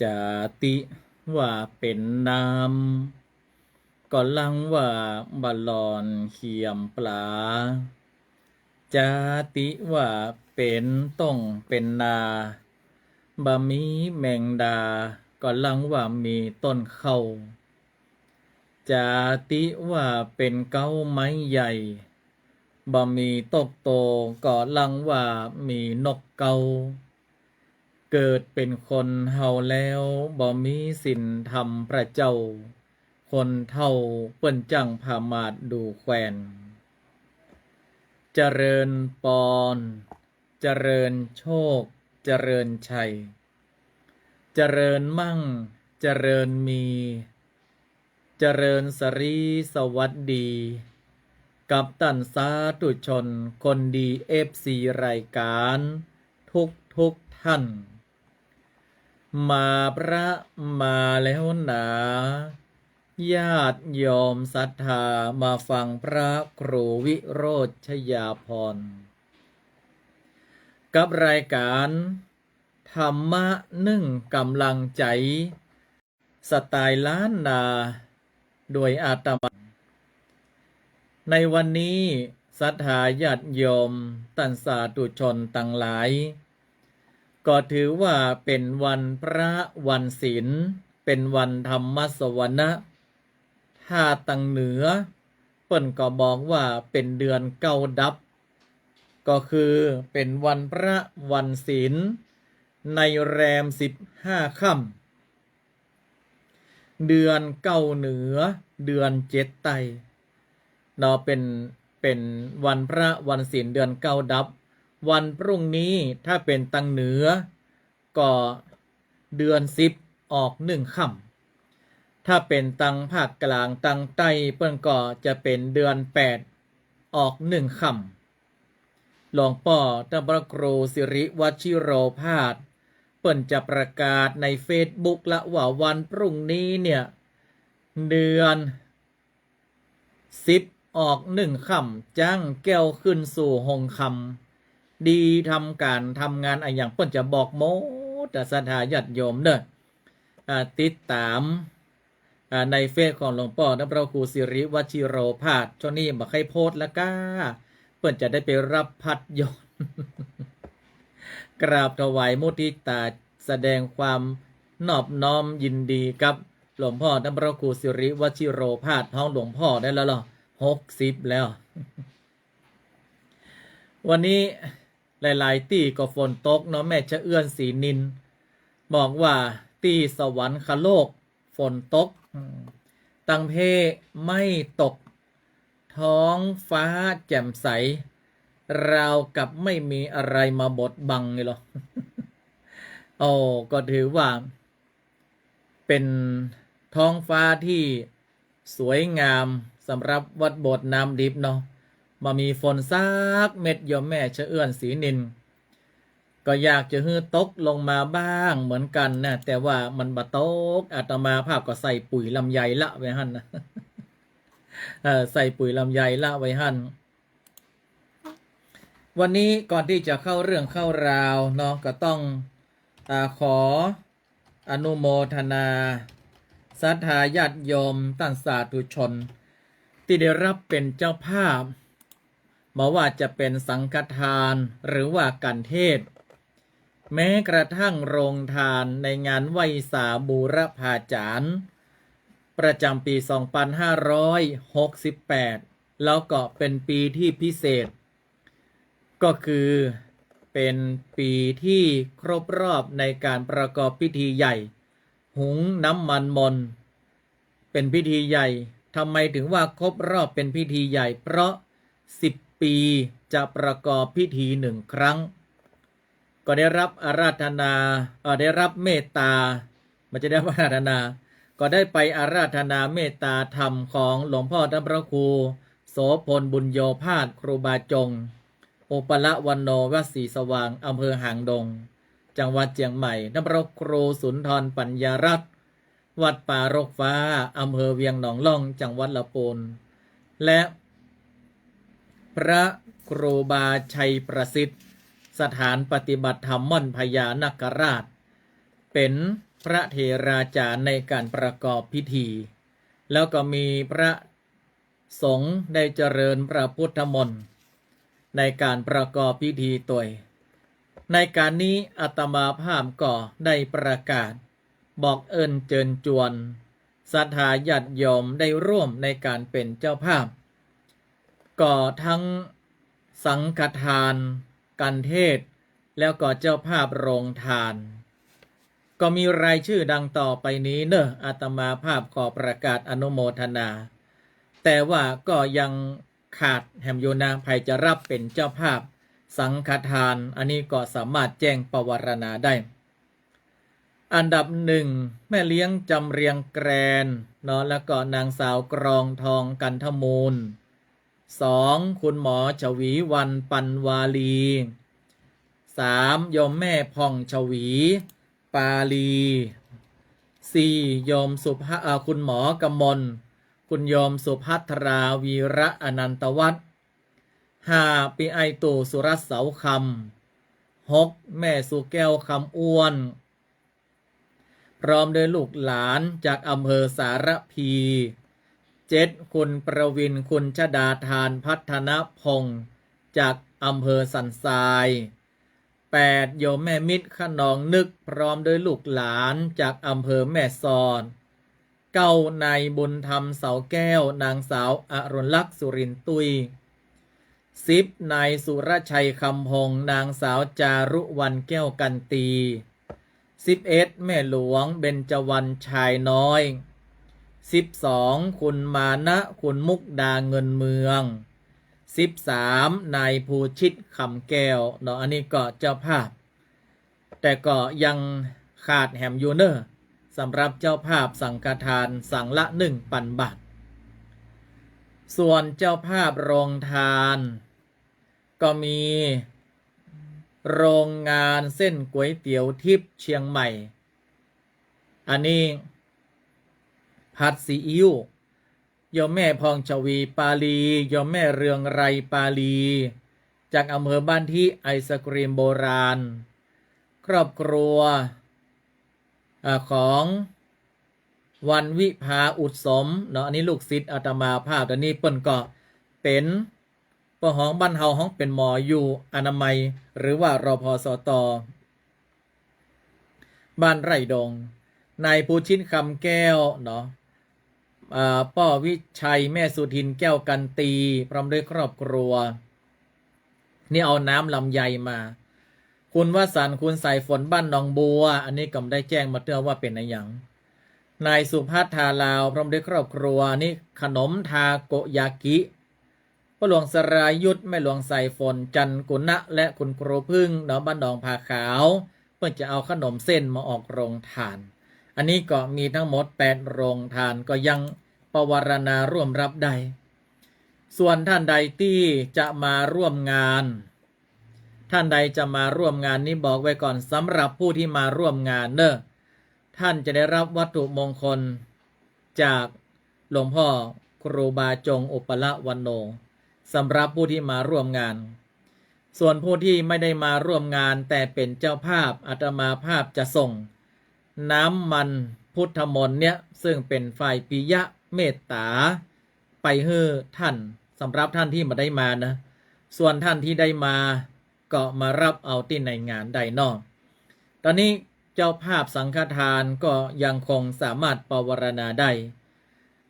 ຈາຕິວ່າເປັນນ້ຳ ກໍລັງວ່າບາລອນຂຽມປາ. ຈາຕິວ່າເປັນຕົງເປັນນາ ບໍ່ມີແມງດາ ກໍລັງວ່າມີຕົ້ນເຂົ້າ. ຈາຕິວ່າເປັນເກົ້າໄມ້ໃຫຍ່ ບໍ່ມີຕົກໂຕ ກໍລັງວ່າມີນົກເກົ້າ. ເກີດເປັນຄົນເຮົາແລ້ວ ບໍ່ມີສິນທຳພະເຈົ້າ ຄົນເຖົ້າເພິ່ນຈັ່ງພະມາດດູແຄວນ. ຈະເລີນປອນ ຈະເລີນໂຊກ ຈະເລີນໄຊ ຈະເລີນໝັ້ງ ຈະເລີນມີ ຈະເລີນສະຣີສະຫວັດດີ ກັບທ່ານສາທຸຊົນຄົນດີ ເອັຟຊີ ລາຍການທຸກໆທ່ານ. ມາພະມາແລ້ວນາ ຍາດໂຍມສັດທາ ມາຟັງພະຄູວິໂຣດ ຊະຍາພອນ ກັບລາຍການທຳມະໜຶ່ງກຳລັງໃຈ ສະໄຕລ໌ລ້ານນາ ໂດຍອາດຕະມາ. ໃນວັນນີ້ ສັດທາຍາດໂຍມ ທ່ານສາທຸຊົນທັງຫຼາຍ ກໍຖືວ່າເປັນວັນພະວັນສິນ ເປັນວັນທຳມະສະຫວັນນະ. ຖ້າທາງເໜືອ ເພິ່ນກໍບອກວ່າເປັນເດືອນເກົ້າດັບ ກໍຄືເປັນວັນພະວັນສິນ ໃນແລມສິບຫ້າຄ່ຳ ເດືອນເກົ້າເໜືອ ເດືອນເຈັດໃຕ້ເນາະ ເປັນ ເປັນວັນພະວັນສິນເດືອນເກົ້າດັບ. ວັນພະລຸງນີ້ ຖ້າເປັນທາງເໜືອ ກໍເດືອນສິບອອກໜຶ່ງຄ່ຳ. ຖ້າເປັນທາງພາກກາງ ທາງໃຕ້ ເພິ່ນກໍຈະເປັນເດືອນແປດອອກໜຶ່ງຄ່ຳ. ຫຼວງພໍ່ທ່ານພະຄູສິລິວັດຊິໂຣພາດ ເພິ່ນຈະປະກາດໃນເຟສບຸກລະວ່າ ວັນພະລຸງນີ້ເນ່ຍ ເດືອນ ສິບອອກໜຶ່ງຄ່ຳ ຈ້າງແກ້ວຂຶ້ນສູ່ຫົງຄຳ ດີທຳການທຳງານ ອາຫຍັງເພິ່ນຈະບອກໝົດ ສັດທາຍາດໂຍມເດີ ອາ ຕິດຕາມ ອາ ໃນເຟສຂອງຫຼວງພໍ່ນຳພະຄູສິລິວັດຊິໂຣພາດ. ຊ່ວງນີ້ບໍ່ຄ່ອຍໂພສແລ້ວກາ ເພິ່ນຈະໄດ້ໄປຮັບພັດຢອດ ກາບຖວາຍມຸທິຕາ ສະແດງຄວາມນອບນ້ອມຍິນດີກັບ ຫຼວງພໍ່ນຳພະຄູສິລິວັດຊິໂຣພາດ ຮອງຫຼວງພໍ່ໄດ້ແລ້ວເນາະ ຫົກສິບແລ້ວ. ວັນນີ້ຫຼາຍໆທີ່ກໍຝົນຕົກເນາະ ແມ່ຊະເອື້ອນສີນິນ ບອກວ່າທີ່ສະຫວັນຄະໂລກຝົນຕົກ ອືມ ຕັງເພໄມ້ຕົກ ທ້ອງຟ້າແຈ່ມໃສ ລາວກັບໄມ່ມີອະໄລມາບົດບັງນີ້ເນາະ. ໂອ້ ກໍຖືວ່າ ເປັນທ້ອງຟ້າທີ່ສວຍງາມສຳລັບວັດໂບດນ້ຳດິບເນາະ ບໍ່ມີຝົນສັກເມັດ. ໂຍມແມ່ຊະເອື້ອນສີນິນ ກໍຢາກຈະໃຫ້ຕົກລົງມາບ້າງເໝືອນກັນນະ ແຕ່ວ່າມັນບໍ່ຕົກ ອາດຕະມາພາບກໍໃສ່ປຸ໋ຍລຳໄຍລະໄວ້ຫັ້ນນະ ເອີ ໃສ່ປຸ໋ຍລຳໄຍລະໄວ້ຫັ້ນ. ວັນນີ້ກ່ອນທີ່ຈະເຂົ້າເລື່ອງເຂົ້າລາວເນາະ ກໍຕ້ອງ ອາ ຂໍ ອະນຸໂມທະນາ ສັດທາຍາດໂຍມ ທ່ານສາທຸຊົນ ທີ່ໄດ້ຮັບເປັນເຈົ້າພາບ ບໍ່ວ່າຈະເປັນສັງຄະທານ ຫຼືວ່າການເທດ ແມ້ກະທັ່ງໂຮງທານໃນງານໄຫວ້ສາບູລະພາຈານ ປະຈຳປີສອງພັນຫ້າຮ້ອຍຫົກສິບແປດ ແລ້ວກໍເປັນປີທີ່ພິເສດ ກໍຄືເປັນປີທີ່ຄົບຮອບໃນການປະກອບພິທີໃຫຍ່ ຫຸງນ້ຳມັນມົນ ເປັນພິທີໃຫຍ່. ທຳໄມເຖິງວ່າຄົບຮອບເປັນພິທີໃຫຍ່? ເພາະສິບປີຈະປະກອບພິທີໜຶ່ງຄັ້ງ. ກໍໄດ້ຮັບອາລາທະນາ ເອີ ໄດ້ຮັບເມດຕາ ບໍ່ໃຊ່ໄດ້ຮັບອາລາທະນາ ກໍໄດ້ໄປອາລາທະນາເມດຕາທຳຂອງຫຼວງພໍ່ທ່ານພະຄູໂສພົນ ບຸນໂຍພາດ ຄູບາຈົງ ອຸປະລະວັນໂນ ວັດສີສະຫວ່າງ ອຳເພີຫາງດົງ ຈັງຫວັດຈຽງໃໝ່, ທ່ານພະຄູສຸນທອນ ປັນຍາລັດ ວັດປ່າລົກຟ້າ ອຳເພີວຽງໜອງລ່ອງ ຈັງຫວັດລະປູນ ແລະ ພະຄູບາໄຊປະສິດ ສະຖານປະຕິບັດທຳມ່ອນພະຍານາກະລາດ ເປັນ ພະເຖລາຈານໃນການປະກອບພິທີ ແລ້ວກໍມີພະສົງໄດ້ຈະເລີນພະພຸດທະມົນໃນການປະກອບພິທີໂດຍ. ໃນການນີ້ອາດຕະມາພາບກໍໄດ້ປະກາດບອກເອີ້ນເຊີນຈວນສັດທາຍາດໂຍມໄດ້ຮ່ວມໃນການເປັນເຈົ້າພາບ ກໍທັງສັງຄະທານ ການເທດ ແລ້ວກໍເຈົ້າພາບໂຮງທານ ກໍມີລາຍຊື່ດັ່ງຕໍ່ໄປນີ້ເນີ ອາດຕະມາພາບຂໍປະກາດອະນຸໂມທະນາ ແຕ່ວ່າກໍຍັງຂາດແຫມຢູ່ນະ ໃຜຈະຮັບເປັນເຈົ້າພາບສັງຄະທານ ອັນນີ້ກໍສາມາດແຈ້ງປະວາລະນາໄດ້. ອັນດັບໜຶ່ງ ແມ່ລ້ຽງຈຳເຣຍງແກຣນເນາະ ແລ້ວກໍນາງສາວກຣອງທອງ ກັນທະມູນ. ສອງ ຄຸນໝໍ ຊະຫວີວັນ ປັນວາລີ. ສາມ ໂຍມແມ່ ຜ່ອງຊະຫວີ ປາລີ. ສີ່ ໂຍມສຸພະ ເອີ ຄຸນໝໍ ກະມົນ ຄຸນໂຍມ ສຸພັດທະລາ ວີຣະອະນັນຕະວັດ. ຫ້າ ປີໄອໂຕ ສຸລັດເສົາຄຳ. ຫົກ ແມ່ສຸແກ້ວ ຄຳອ້ວນ ພ້ອມດ້ວຍລູກຫຼານຈາກອຳເພີສາລະພີ. ເຈັດ ຄຸນປະວິນ ຄຸນຊະດາທານ ພັດທະນະພົງ ຈາກອຳເພີສັນຊາຍ. ແປດ ໂຍມແມ່ມິດ ຂະໜອງນຶກ ພ້ອມດ້ວຍລູກຫຼານຈາກອຳເພີແມ່ສອດ. ເກົ້າ ນາຍບຸນທຳ ເສົາແກ້ວ ນາງສາວ ອະລຸນລັກ ສຸລິນຕຸ້ຍ. ສິບ ນາຍສຸລະໄຊ ຄຳພົງ ນາງສາວ ຈາລຸວັນ ແກ້ວກັນຕີ. ສິບເອັດ ແມ່ຫຼວງ ເບັນຈະວັນ ຊາຍນ້ອຍ. ສິບສອງ ຄຸນມານະ ຄຸນມຸກດາ ເງິນເມືອງ. ສິບສາມ ນາຍພູຊິດ ຄຳແກ້ວເນາະ ອັນນີ້ກໍເຈົ້າພາບ ແຕ່ກໍຍັງຂາດແຫມຢູ່ເນີ ສຳລັບເຈົ້າພາບສັງຄະທານສັງລະໜຶ່ງພັນບາດ. ສ່ວນເຈົ້າພາບໂຮງທານ ກໍມີໂຮງງານເສັ້ນກວຍຕຽວທິບຊຽງໃໝ່ ອັນນີ້ຜັດຊີອິ້ວ ໂຍມແມ່ ຜ່ອງຊະຫວີ ປາລີ, ໂຍມແມ່ ເຮືອງໄຣ ປາລີ ຈາກອຳເພີບ້ານທິ ໄອສະກຣີມໂບລານ ຄອບຄົວ ອາ ຂອງວັນວິພາ ອຸດສົມເນາະ ອັນນີ້ລູກສິດອາດຕະມາພາບ ດຽວນີ້ເພິ່ນກໍເປັນ ປະຮອງບ້ານເຮົາ ເຮົາເປັນໝໍຢູ່ອະນາໄມ ຫຼືວ່າ ຣພສຕ ບ້ານໄຮ່ດົງ. ນາຍພູຊິດ ຄຳແກ້ວເນາະ ອາ ປໍ້ວິໄຊ ແມ່ສຸທິນ ແກ້ວກັນຕີ ພ້ອມດ້ວຍຄອບຄົວ ນີ້ເອົານ້ຳລຳໄຍມາ. ຄຸນວະສັນ ຄຸນສາຍຝົນ ບ້ານໜອງບົວ ອັນນີ້ກໍບໍ່ໄດ້ແຈ້ງມາເທື່ອວ່າເປັນອີ່ຫຍັງ. ນາຍສຸພັດທາລາວ ພ້ອມດ້ວຍຄອບຄົວ ນີ້ຂະໜົມທາໂກຍາກິ ພໍ່ຫຼວງສະລາຍຸດ ແມ່ຫຼວງສາຍຝົນ ຈັນກຸນະ ແລະ ຄຸນຄູເພິ່ງເນາະ ບ້ານໜອງຜາຂາວ ເພິ່ນຈະເອົາຂະໜົມເສັ້ນມາອອກໂຮງທານ. ອັນນີ້ກໍມີທັງໝົດແປດໂຮງທານ ກໍຍັງປະວາລະນາຮ່ວມຮັບໄດ້. ສ່ວນທ່ານໃດທີ່ຈະມາຮ່ວມງານ ທ່ານໃດຈະມາຮ່ວມງານນີ້ ບອກໄວ້ກ່ອນ ສຳລັບຜູ້ທີ່ມາຮ່ວມງານເນີ ທ່ານຈະໄດ້ຮັບວັດຖຸມົງຄົນຈາກຫຼວງພໍ່ຄູບາຈົງ ອຸປະລະວັນໂນ ສຳລັບຜູ້ທີ່ມາຮ່ວມງານ. ສ່ວນຜູ້ທີ່ໄມ່ໄດ້ມາຮ່ວມງານ ແຕ່ເປັນເຈົ້າພາບ ອາດຕະມາພາບຈະສົ່ງນ້ຳມັນພຸດທະມົນເນຍ ເຊິ່ງເປັນຝ່າຍປິຍະເມດຕາ ໄປໃຫ້ທ່ານ ສຳລັບທ່ານທີ່ບໍ່ໄດ້ມານະ. ສ່ວນທ່ານທີ່ໄດ້ມາ ກໍມາຮັບເອົາທີ່ໃນງານໄດ້ເນາະ. ຕອນນີ້ເຈົ້າພາບສັງຄະທານກໍຍັງຄົງສາມາດປະວາລະນາໄດ້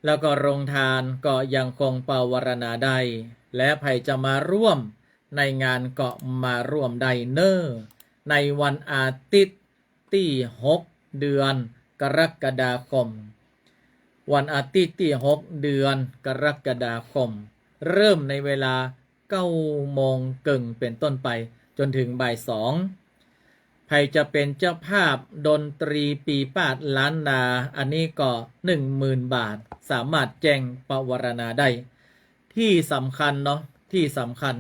ແລ້ວກໍໂຮງທານກໍຍັງຄົງປະວາລະນາໄດ້ ແລະ ໃຜຈະມາຮ່ວມໃນງານກໍມາຮ່ວມໄດ້ເນີ ໃນວັນອາທິດ ທີຫົກ ເດືອນກໍລະກະດາຄົມ ວັນອາທິດທີຫົກ ເດືອນກໍລະກະດາຄົມ ເລີ່ມໃນເວລາເກົ້າໂມງເຄິ່ງເປັນຕົ້ນໄປ ຈົນເຖິງບ່າຍສອງ. ໃຜຈະເປັນເຈົ້າພາບດົນຕຣີປີປາດລ້ານນາ ອັນນີ້ກໍໜຶ່ງໝື່ນບາດ ສາມາດແຈ້ງປະວາລະນາໄດ້. ທີ່ສຳຄັນເນາະ ທີ່ສຳຄັນ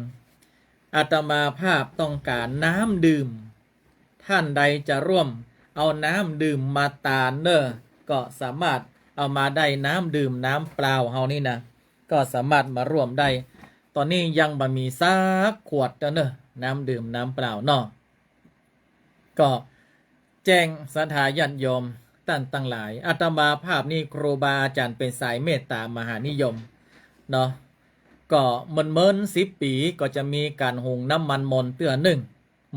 ອາດຕະມາພາບຕ້ອງການນ້ຳດື່ມ. ທ່ານໃດຈະຮ່ວມເອົານ້ຳດື່ມມາຕານເນີ ກໍສາມາດເອົາມາໄດ້ ນ້ຳດື່ມນ້ຳເປົ່າເຮົານີ້ນະ ກໍສາມາດມາຮ່ວມໄດ້. ຕອນນີ້ຍັງບໍ່ມີສັກຂວດເດີເນີ ນ້ຳດື່ມນ້ຳເປົ່າເນາະ. ກໍແຈ້ງສັດທາຍາດໂຍມ ທ່ານທັງຫຼາຍ, ອາດຕະມາພາບນີ້ ຄູບາອາຈານເປັນສາຍເມດຕາມະຫານິຍົມເນາະ, ກໍເໝິນໆ ສິບປີກໍຈະມີການຫຸງນ້ຳມັນມົນເທື່ອໜຶ່ງ,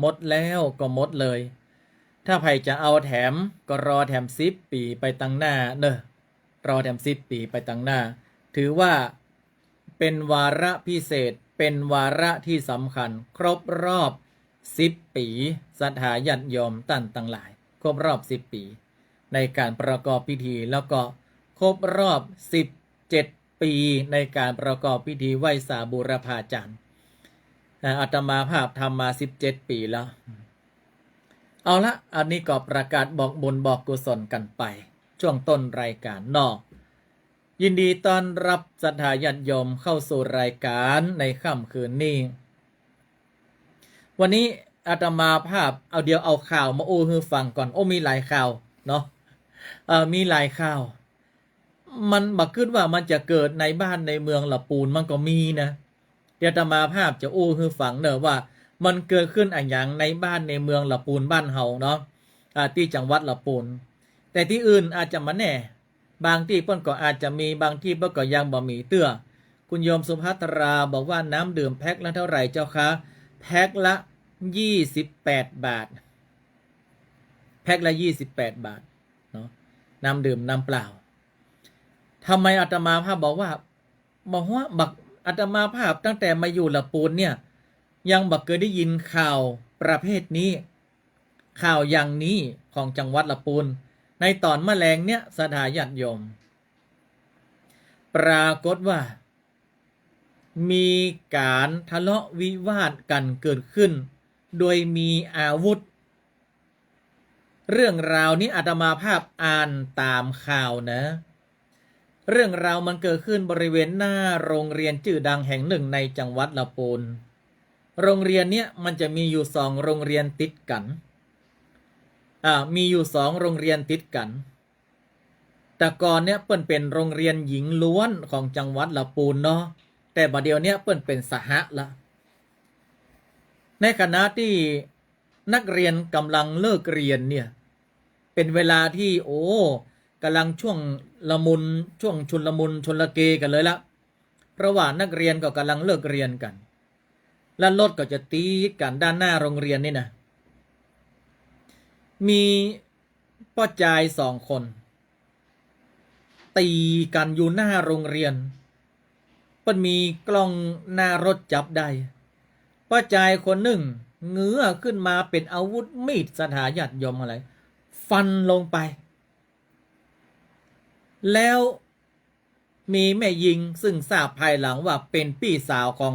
ໝົດແລ້ວກໍໝົດເລີຍ. ຖ້າໃຜຈະເອົາແຖມ ກໍລໍແຖມສິບປີໄປຕັງໜ້າເດີ້, ລໍແຖມສິບປີໄປຕັງໜ້າ. ຖືວ່າ ເປັນວາລະພິເສດ, ເປັນວາລະທີ່ສຳຄັນ, ຄົບຮອບສິບປີ, ສັດທາຍາດໂຍມທ່ານທັງຫຼາຍ, ຄົບຮອບສິບປີໃນການປະກອບພິທີ, ແລ້ວກໍຄົບຮອບສິບເຈັດປີໃນການປະກອບພິທີໄຫວ້ສາບູລະພາຈານ. ອາ ອາດຕະມາພາບທຳມາສິບເຈັດປີແລ້ວ. ເອົາລະ, ອັນນີ້ກໍປະກາດບອກບຸນບອກກຸສົນກັນໄປ ຊ່ວງຕົ້ນລາຍການເນາະ. ຍິນດີຕ້ອນຮັບສັດທາຍາດໂຍມເຂົ້າສູ່ລາຍການໃນຄ່ຳຄືນນີ້. ວັນນີ້ອາດຕະມາພາບເອົາ ດຽວເອົາຂ່າວມາໂອ້ໃຫ້ຟັງກ່ອນ. ໂອ້ ມີຫຼາຍຂ່າວເນາະ, ເອີ ມີຫຼາຍຂ່າວ. ມັນບໍ່ຄິດວ່າມັນຈະເກີດໃນບ້ານໃນເມືອງລະປູນ, ມັນກໍມີນະ. ດຽວອາດຕະມາພາບຈະໂອ້ໃຫ້ຟັງເດີ້ວ່າ ມັນເກີດຂຶ້ນອະຫຍັງໃນບ້ານໃນເມືອງລະປູນບ້ານເຮົາເນາະ, ອາ ທີ່ຈັງຫວັດລະປູນ. ແຕ່ທີ່ອື່ນອາດຈະບໍ່ແນ່, ບາງທີ່ເພິ່ນກໍອາດຈະມີ, ບາງທີ່ເພິ່ນກໍຍັງບໍ່ມີເທື່ອ. ຄຸນໂຍມສຸພັດຕະລາບອກວ່າ ນ້ຳດື່ມແພັກລະເທົ່າໃດເຈົ້າຄະ? ແພັກລະຍີ່ສິບແປດບາດ, ແພັກລະຍີ່ສິບແປດບາດເນາະ, ນ້ຳດື່ມນ້ຳເປົ່າ. ທຳໄມອາດຕະມາພາບບອກວ່າ ບໍ່ຮູ້ ບັກ ອາດຕະມາພາບຕັ້ງແຕ່ມາຢູ່ລະປູນເນ່ຍ ຍັງບໍ່ເຄີຍໄດ້ຍິນຂ່າວປະເພດນີ້, ຂ່າວຢ່າງນີ້ຂອງຈັງຫວັດລະປູນ. ໃນຕອນມາແລງເນ່ຍ ສັດທາຍາດໂຍມ, ປາກົດວ່າມີການທະເລາະວິວາດກັນເກີດຂຶ້ນໂດຍມີອາວຸດ. ເລື່ອງລາວນີ້ອາດຕະມາພາບອ່ານຕາມຂ່າວນະ. ເລື່ອງລາວມັນເກີດຂຶ້ນບໍລິເວນໜ້າໂຮງຮຽນຊື່ດັງແຫ່ງໜຶ່ງໃນຈັງຫວັດລະປູນ. ໂຮງຮຽນເນີ້ຍມັນຈະມີຢູ່ສອງໂຮງຮຽນຕິດກັນ, ອາ ມີຢູ່ສອງໂຮງຮຽນຕິດກັນ. ແຕ່ກ່ອນເນີ້ຍເພິ່ນເປັນໂຮງຮຽນຍິງລ້ວນຂອງຈັງຫວັດລະປູນເນາະ, ແຕ່ບັດດຽວເນີ້ຍເພິ່ນເປັນສະຫະລະ. ໃນຂະນະທີ່ ນັກຮຽນກຳລັງເລີກຮຽນເນ່ຍ ເປັນເວລາທີ່ ໂອ້ ກຳລັງຊ່ວງລະມຸນ ຊ່ວງຊຸນລະມຸນຊຸນລະເກກັນເລີຍລະ, ເພາະວ່ານັກຮຽນກໍກຳລັງເລີກຮຽນກັນ ແລະ ລົດກໍຈະຕິດກັນດ້ານໜ້າໂຮງຮຽນນີ້ນະ. ມີ ພໍ່ຈາຍສອງຄົນຕີກັນຢູ່ໜ້າໂຮງຮຽນ, ເພິ່ນມີກ້ອງໜ້າລົດຈັບໄດ້. ພໍ່ຈາຍຄົນໜຶ່ງເງື້ອຂຶ້ນມາເປັນອາວຸດມີດ ສັດທາຍາດໂຍມທັງຫຼາຍ, ຟັນລົງໄປ ແລ້ວ ມີແມ່ຍິງ ຊຶ່ງຊາບພາຍຫຼັງວ່າເປັນພີ່ສາວຂອງ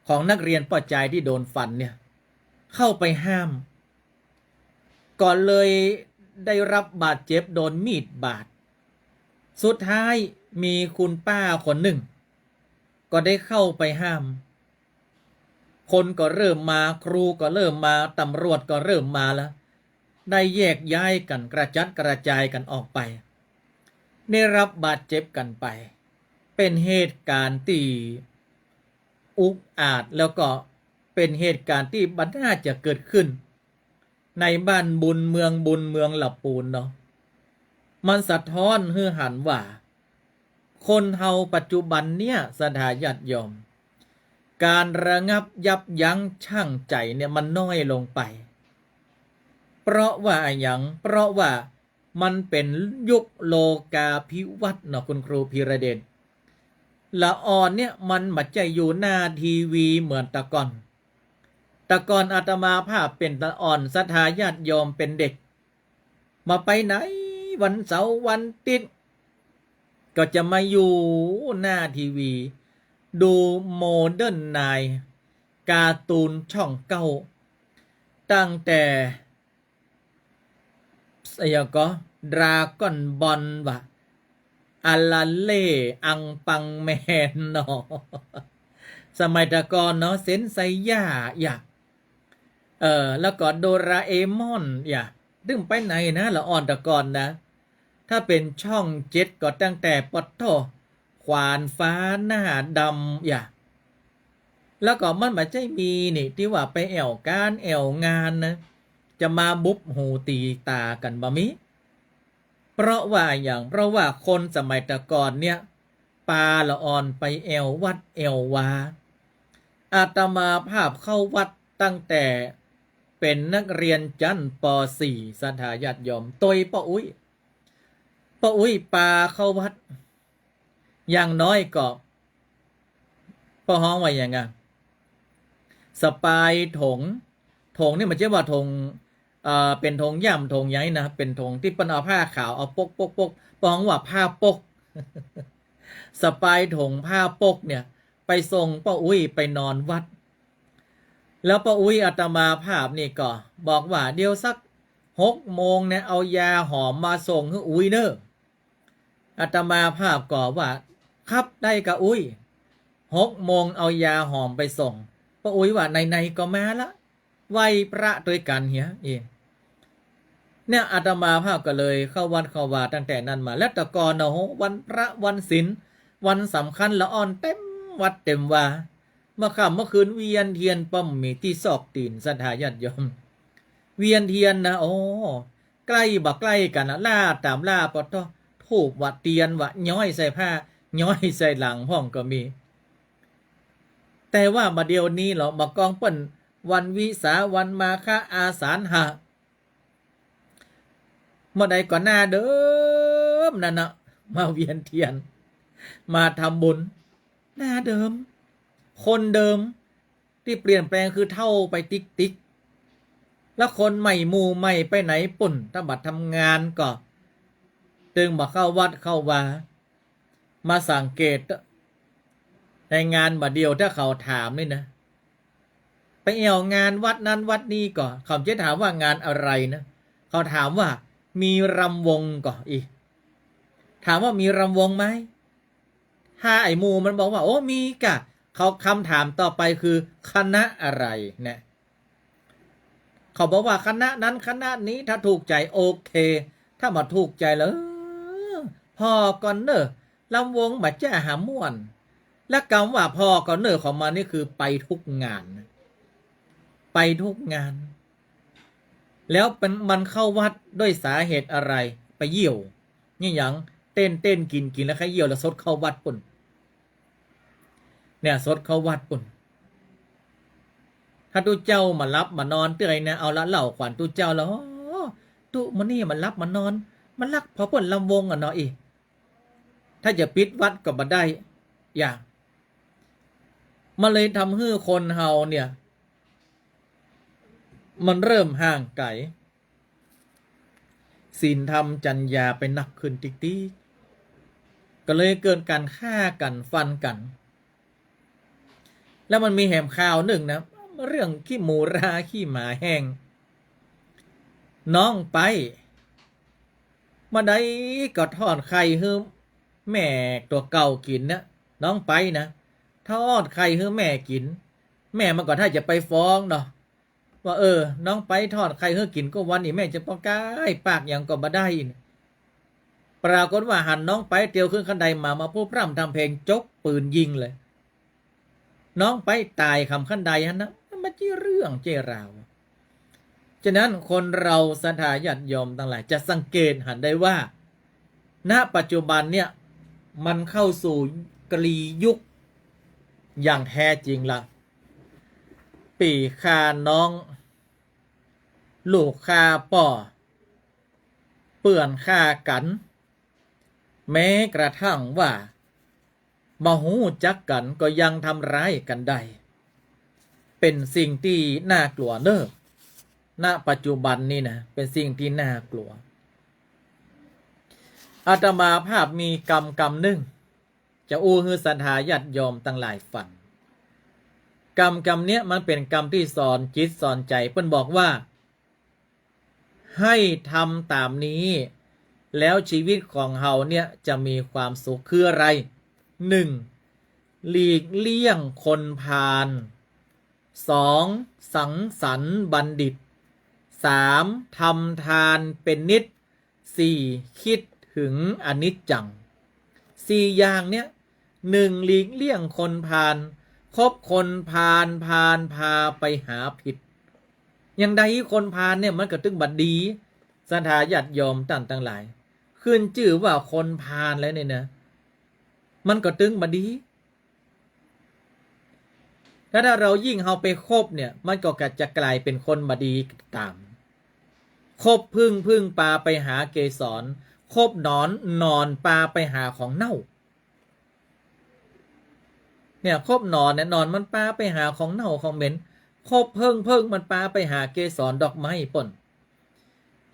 ຂອງນັກຮຽນພໍ່ຈາຍທີ່ໂດນຟັນເນ່ຍ ເຂົ້າໄປຫ້າມ ກໍເລີຍໄດ້ຮັບບາດເຈັບ ໂດນມີດບາດ. ສຸດທ້າຍມີຄຸນປ້າຄົນໜຶ່ງກໍໄດ້ເຂົ້າໄປຫ້າມ. ຄົນກໍເລີ່ມມາ, ຄູກໍເລີ່ມມາ, ຕຳຫຼວດກໍເລີ່ມມາລະ, ໄດ້ແຍກຍ້າຍກັນ ກະຈັດກະຈາຍກັນອອກໄປ, ໄດ້ຮັບບາດເຈັບກັນໄປ. ເປັນເຫດການທີ່ອຸກອາດ ແລ້ວກໍເປັນເຫດການທີ່ບໍ່ໜ້າຈະເກີດຂຶ້ນ ໃນບ້ານບຸນເມືອງບຸນ ເມືອງລະປູນເນາະ. ມັນສະທ້ອນໃຫ້ເຫັນວ່າ ຄົນເຮົາປັດຈຸບັນເນີ້ຍ ສັດທາຍາດໂຍມ, ການລະງັບຍັບຢັ້ງຊົ່ງໃຈເນ່ຍ ມັນນ້ອຍລົງໄປ. ເພາະວ່າອະຫຍັງ? ເພາະວ່າມັນເປັນຍຸກໂລກາພິວັດເນາະ ຄຸນຄູພີລະເດດ. ລະອ່ອນເນ່ຍ ມັນບໍ່ໃຈຢູ່ໜ້າທີວີເໝືອນແຕ່ກ່ອນ. ແຕ່ກ່ອນອາດຕະມາພາບເປັນລະອ່ອນ ສັດທາຍາດໂຍມເປັນເດັກ, ມາໄປໃນວັນເສົາວັນຕິດ ກໍຈະມາຢູ່ໜ້າທີວີ ດູໂມເດີນນາຍ ກາຕູນຊ່ອງເກົ້າ ຕັ້ງແຕ່ ອີຫຍັງກໍ ດຣາກອນບອນ ວ່າ ອາລາເລ ອັງປັງແມນເນາະ ສະໄໝແຕ່ກ່ອນເນາະ ເຊັນໄຊຢາ ຢາ ເອີ ແລ້ວກໍໂດຣາເອມອນ ຢາ ດຶງໄປໃນນະ ລະອ່ອນແຕ່ກ່ອນນະ. ຖ້າເປັນຊ່ອງເຈັດກໍຕັ້ງແຕ່ ປະໂທ້ ຂວານຟ້າໜ້າດຳ ຢາ ແລ້ວກໍມັນບໍ່ໃຈມີນີ້ ທີ່ວ່າໄປແອວການແອວງານນະ ຈະມາບຸບຫູຕີຕາກັນ ບໍ່ມີ. ເພ ພາະວ່າຫຍັງ? ເພາະວ່າຄົນສະໄໝແຕ່ກ່ອນເນຍ ປາລະອ່ອນໄປແອວວັດແອວວາ. ອາດຕະມາພາບເຂົ້າວັດຕັ້ງແຕ່ເປັນນັກຮຽນຊັ້ນ ປໍສີ່ ສັດທາຍາດໂຍມ ໂດຍປ້າອຸ້ຍ. ປ້າອຸ້ຍພາເຂົ້າວັດ ຢ່າງນ້ອຍກໍ ເຂົາຮ້ອງວ່າຫຍັງອະ? ສະພາຍຖົງ. ຖົງນີ້ມັນຈະວ່າຖົງ ເປັນຖົງຢ້າມຖົງຫຍັງນະ, ເປັນຖົງທີ່ເພິ່ນເອົາຜ້າຂາວເອົາປົກໆໆ ເຂົາຮ້ອງວ່າຜ້າປົກ. ສະພາຍຖົງຜ້າປົກເນຍ ໄປສົ່ງປ້າອຸ້ຍໄປນອນວັດ. ແລ້ວປ້າອຸ້ຍອາດຕະມາພາບນີ້ກໍບອກວ່າ ດຽວສັກຫົກໂມງແນະ ເອົາຢາຫອມມາສົ່ງໃຫ້ອຸ້ຍເດີ. ອາດຕະມາພາບກໍວ່າ ຄັບ ໄດ້ກະອຸ້ຍ. ຫົກໂມງເອົາຢາຫອມໄປສົ່ງ. ປ້າອຸ້ຍວ່າ ໄນໆກໍມາລະ ໄຫວ້ພະດ້ວຍກັນເຮຍເອ. ເນຍ ອາດຕະມາພາບກໍເລີຍເຂົ້າວັດເຂົ້າວາຕັ້ງແຕ່ນັ້ນມາ. ແລ້ວແຕ່ກ່ອນນະ ໂຫ ວັນພະວັນສິນ ວັນສຳຄັນລະອ່ອນເຕັມວັດເຕັມວາ. ເມື່ອຄ່ຳເມື່ອຄືນວຽນທຽນ ບໍ່ມີທີ່ຊອກຕີນ ສັດທາຍາດໂຍມ. ວຽນທຽນນະ ໂອ້ ໃກ້ບໍ່ໃກ້ກັນນະ ລາຕາມລາ ປະໂທ້ ທູບວະ ທຽນວະ ຍ້ອຍໃສ່ພ້າ ຍ້ອຍໃສ່ຫຼັງພ້ອມກໍມີ. ແຕ່ວ່າມາດຽວນີ້ເນາະ ມາກອງເປັນວັນວິສາ ວັນມາຄະ ອາສານຫະ ເມື່ອໃດກໍໜ້າເດີມນັ້ນນະ ມາວຽນທຽນ ມາທຳບຸນ ໜ້າເດີມ ຄົນເດີມ ທີ່ປ່ຽນແປງຄືເຖົ້າໄປຕິກໆ ແລ້ວຄົນໃໝ່ໝູ່ໃໝ່ໄປໄຫນປຸ້ນ ຖ້າບັດທຳງານກໍ ຈຶ່ງບໍ່ເຂົ້າວັດເຂົ້າວາ. ມາສັງເກດ ໃນງານບາດດຽວ ຖ້າເຂົາຖາມນີ້ນະ ໄປແອວງານວັດນັ້ນວັດນີ້ກໍ ເຂົາຈະຖາມວ່າງານອະໄລນະ ເຂົາຖາມວ່າມີລຳວົງກໍອີກ ຖາມວ່າມີລຳວົງໄໝ? ຖ້າໄອ້ໝູ່ມັນບອກວ່າ ໂອ້ ມີກະ ເຂົາ ຄຳຖາມຕໍ່ໄປຄືຄະນະອະໄລນະ. ເຂົາບອກວ່າຄະນະນັ້ນຄະນະນີ້ ຖ້າຖືກໃຈໂອເຄ ຖ້າບໍ່ຖືກໃຈແລ້ວ ພໍກ່ອນເນີ ລຳວົງບໍ່ຈ້າຫາມ່ວນ. ແລະ ຄຳວ່າພໍກ່ອນເນີຂອງມັນນີ້ຄືໄປທຸກງານ ໄປທຸກງານ. ແລ້ວມັນ ມັນເຂົ້າວັດດ້ວຍສາເຫດອະໄລ? ໄປຢ້ຽວ ນີ້ຫຍັງ ເຕັ້ນໆ ກິນໆ ແລ້ວໄຂ້ຢ້ຽວ ແລ້ວສົດເຂົ້າວັດພຸ້ນ ເນຍ ສົດເຂົ້າວັດພຸ້ນ. ຖ້າຕຸເຈົ້າມາຫຼັບມານອນເທື່ອຍນະ ເອົາລະເລົ່າຂວັນຕຸເຈົ້າລະ ຕຸມື້ນີ້ມາຫຼັບມານອນ ມັນລັກພາເພິ່ນລຳວົງອະເນາະອີ. ຖ້າຈະປິດວັດກໍບໍ່ໄດ້ ຢ່າ ມັນເລີຍທຳໃຫ້ຄົນເຮົາເນຍ ມັນເລີ່ມຫ່າງໄກ ສິນທຳຈັນຍາໄປໜັກຂຶ້ນຕິກໆ ກໍເລີຍເກີດການຂ້າກັນຟັນກັນ. ແລ້ວມັນມີແຫມຂ່າວໜຶ່ງນະ ເລື່ອງຂີ້ໝູລາຂີ້ໝາແຫ້ງ ນ້ອງໄປ ມາໄດ້ກໍທອດໄຂ່ໃຫ້ແມ່ຕົວເກົ່າກິນນະ ນ້ອງໄປນະ ທອດໄຂ່ໃຫ້ແມ່ກິນ. ແມ່ມັນກໍຖ້າຈະໄປຟ້ອງເນາະ ວ່າ ເອີ ນ້ອງໄປທອດໄຂ່ໃຫ້ກິນກໍວັນນີ້ ແມ່ຈະປະກາຍປາກຫຍັງກໍບໍ່ໄດ້. ປາກົດວ່າຫັນນ້ອງໄປຕຽວຂຶ້ນຄັນໄດມາ ມາພູ່ພຣຳທຳເພງ ຈົກປືນຍິງເລີຍ ນ້ອງໄປຕາຍຄຳຄັນໄດຫັ້ນນະ. ມັນມາເຈເລື່ອງເຈລາວ. ສະນັ້ນຄົນເຮົາ ສັດທາຍາດໂຍມທັງຫຼາຍ ຈະສັງເກດຫັນໄດ້ວ່າ ນະປັດຈຸບັນເນຍ ມັນເຂົ້າສູ່ກະລີຍຸກຢ່າງແທ້ຈິງລະ. ປີ້ຂ້ານ້ອງ ລູກຂ້າພໍ່ ເພື່ອນຂ້າກັນ ແມ້ກະທັ່ງວ່າບໍ່ຮູ້ຈັກກັນກໍຍັງທຳຮ້າຍກັນໄດ້. ເປັນສິ່ງທີ່ໜ້າກົວເດີ້ ນະປັດຈຸບັນນີ້ນະ ເປັນສິ່ງທີ່ໜ້າກົວ. ອາດຕະມາພາບມີກຳກຳໜຶ່ງ ຈະອູ່ໃຫ້ສັດທາຍາດໂຍມທັງຫຼາຍຟັງ. ກຳກຳເນຍ ມັນເປັນກຳທີ່ສອນຈິດສອນໃຈ. ເພິ່ນບອກວ່າ ໃຫ້ທຳຕາມນີ້ ແລ້ວຊີວິດຂອງເຮົາເນຍຈະມີຄວາມສຸກ. ຄືອະໄລ? ໜຶ່ງ ຫຼີກລ່ຽງຄົນພານ. ສອງ ສັງສັນບັນດິດ. ສາມ ທຳທານເປັນນິດ. ສີ່ ຄິດເຖິງອະນິດຈັງ. ສີ່ຢ່າງເນຍ ໜຶ່ງ ຫຼີກລ່ຽງຄົນພານ ຄົບຄົນພານ ພານພາໄປຫາຜິດ. ຢ່າງໃດຄົນພານເນຍ ມັນກໍຈຶ່ງບໍ່ດີ ສັດທາຍາດໂຍມທ່ານທັງຫຼາຍ. ຂຶ້ນຊື່ວ່າຄົນພານແລ້ວນີ້ນະ ມັນກໍຕຶງບໍ່ດີ. ແລ້ວຖ້າເຮົາຍິ່ງເຮົາໄປຄົບເນຍ ມັນກໍກະຈະກາຍເປັນຄົນບໍ່ດີຕາມ. ຄົບຜຶ່ງ ຜຶ່ງປາໄປຫາເກສອນ, ຄົບໜອນ ໜອນປາໄປຫາຂອງເນົ່າ. ເນຍ ຄົບໜອນເນຍ ໜອນມັນປາໄປຫາຂອງເນົ່າຂອງເໝັນ, ຄົບເຜິ້ງ ເຜິ້ງມັນປາໄປຫາເກສອນດອກໄມ້ພຸ້ນ.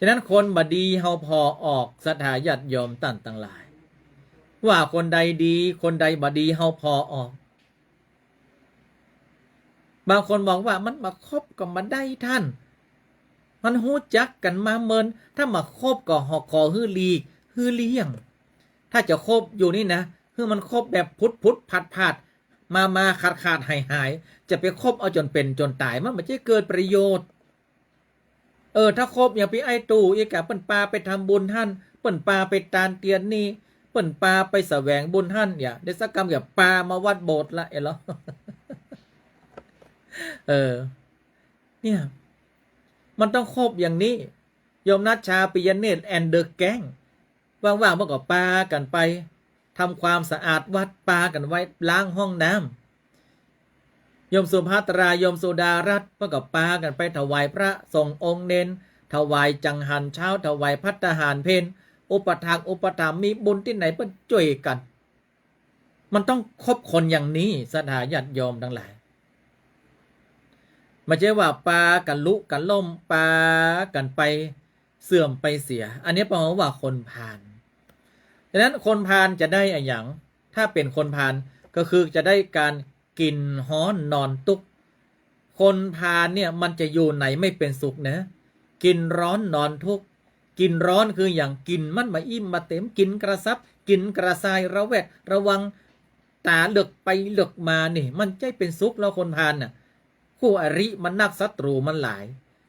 ສະນັ້ນ ຄົນບໍ່ດີເຮົາພໍອອກ ສັດທາຍາດໂຍມທ່ານທັງຫຼາຍ, ວ່າຄົນໃດດີ ຄົນໃດບໍ່ດີ ເຮົາພໍອອກ. ບາງຄົນບອກວ່າ ມັນມາຄົບກໍບໍ່ໄດ້ທ່ານ, ມັນຮູ້ຈັກກັນມາເມີນ, ຖ້າມາຄົບກໍຂໍ ຂໍໃຫ້ຫຼີກ ໃຫ້ລ່ຽງ. ຖ້າຈະຄົບຢູ່ນີ້ນະ ໃຫ້ມັນຄົບແບບຜຸດໆ ຜາດໆ ມາໆ ຂາດໆ ຫາຍໆ, ຈະໄປຄົບເອົາຈົນເປັນຈົນຕາຍ ມັນບໍ່ໃຊ່ເກີດປະໂຫຍດ. ເອີ ຖ້າຄົບຢ່າງພີ່ອ້າຍຕູ້ອີກກະ ເພິ່ນປາໄປທຳບຸນຫັ້ນ ເພິ່ນປາໄປຕານຕຽນນີ້ ເພິ່ນປາໄປສະແຫວງບຸນຫັ້ນ ຢ່າໄດ້ສັກກຳ ຢ່າປາມາວັດໂບດລະ ເອີ ເນາະ. ເອີ ເນຍ ມັນຕ້ອງຄົບຢ່າງນີ້. ໂຍມນັດຊາ ປິຍະເນດ ແອນເດີແກງ ວ່າງໆ ເພິ່ນກໍປາກັນໄປທຳຄວາມສະອາດວັດ, ປາກັນໄປລ້າງຫ້ອງນ້ຳ. ໂຍມສຸພາດຕາ ໂຍມສຸດາລັດ ເພິ່ນກໍປາກັນໄປຖວາຍພະສົງອົງເນນ, ຖວາຍຈັງຫັນເຊົ້າ, ຖວາຍພັດຕາຫານເພັນ, ອຸປະຖາກອຸປະຖຳ, ມີບຸນທີ່ໃດເພິ່ນຊ່ວຍກັນ. ມັນຕ້ອງຄົບຄົນຢ່າງນີ້ ສັດທາຍາດໂຍມທັງຫຼາຍ. ບໍ່ໃຊ່ວ່າປາກັນລຸກັນລົ້ມ, ປາກັນໄປເສື່ອມໄປເສຍ, ອັນນີ້ເຮົາເອີ້ນວ່າຄົນພານ. ສະນັ້ນ ຄົນພານຈະໄດ້ອະຫຍັງ? ຖ້າເປັນຄົນພານກໍຄືຈະໄດ້ການກິນຮ້ອນນອນຕຸກ. ຄົນພານເນຍ ມັນຈະຢູ່ໃນໄມ່ເປັນສຸກນະ, ກິນຮ້ອນນອນທຸກ. ກິນຮ້ອນຄືຫຍັງ? ກິນມັນມາອີ່ມມາເຕັມ, ກິນກະສັບ ກິນກະສ່າຍ, ລະແວດລະວັງ, ຕາເລິກໄປເລິກມານີ້ ມັນໃຈເປັນສຸກແລ້ວ. ຄົນພານນະ ຄູ່ອະລິມັນນັກ ສັດຕູມັນຫຼາຍ,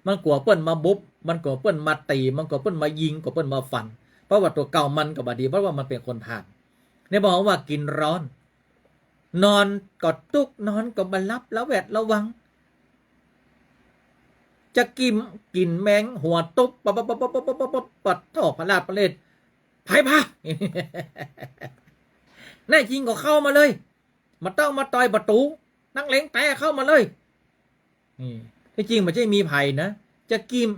ມັນກົວເພິ່ນມາບຸບ, ມັນກົວເພິ່ນມາຕີ, ມັນກົວເພິ່ນມາຍິງ, ກົວເພິ່ນມາຟັນ, ເພາະວ່າຕົວເກົ່າມັນກໍບໍ່ດີ, ເພາະວ່າມັນເປັນຄົນພານ. ນີ້ບອກວ່າກິນຮ້ອນ ນອນກໍຕຸກ, ນອນກໍບໍ່ຫຼັບ, ລະແວດລະວັງ. ຈະກິນ ກິນແມງຫົວຕຸບ ປັບ ປັບ ປັບ ປັບ ປັບ ປັບ ປັບ ປັບ ປັດ ໂທ້ ພະລາດພະເລດ, ໃຜພາ? ແນ່ຈິງກໍເຂົ້າມາເລີຍ, ມາຕ້ອງມາຕ່ອຍປະຕູ, ນັກເລງແຕ່ເຂົ້າມາເລີຍ. ນີ້ ທີ່ຈິງບໍ່ໃຊ່ມີໃຜນະ ຈະກິນ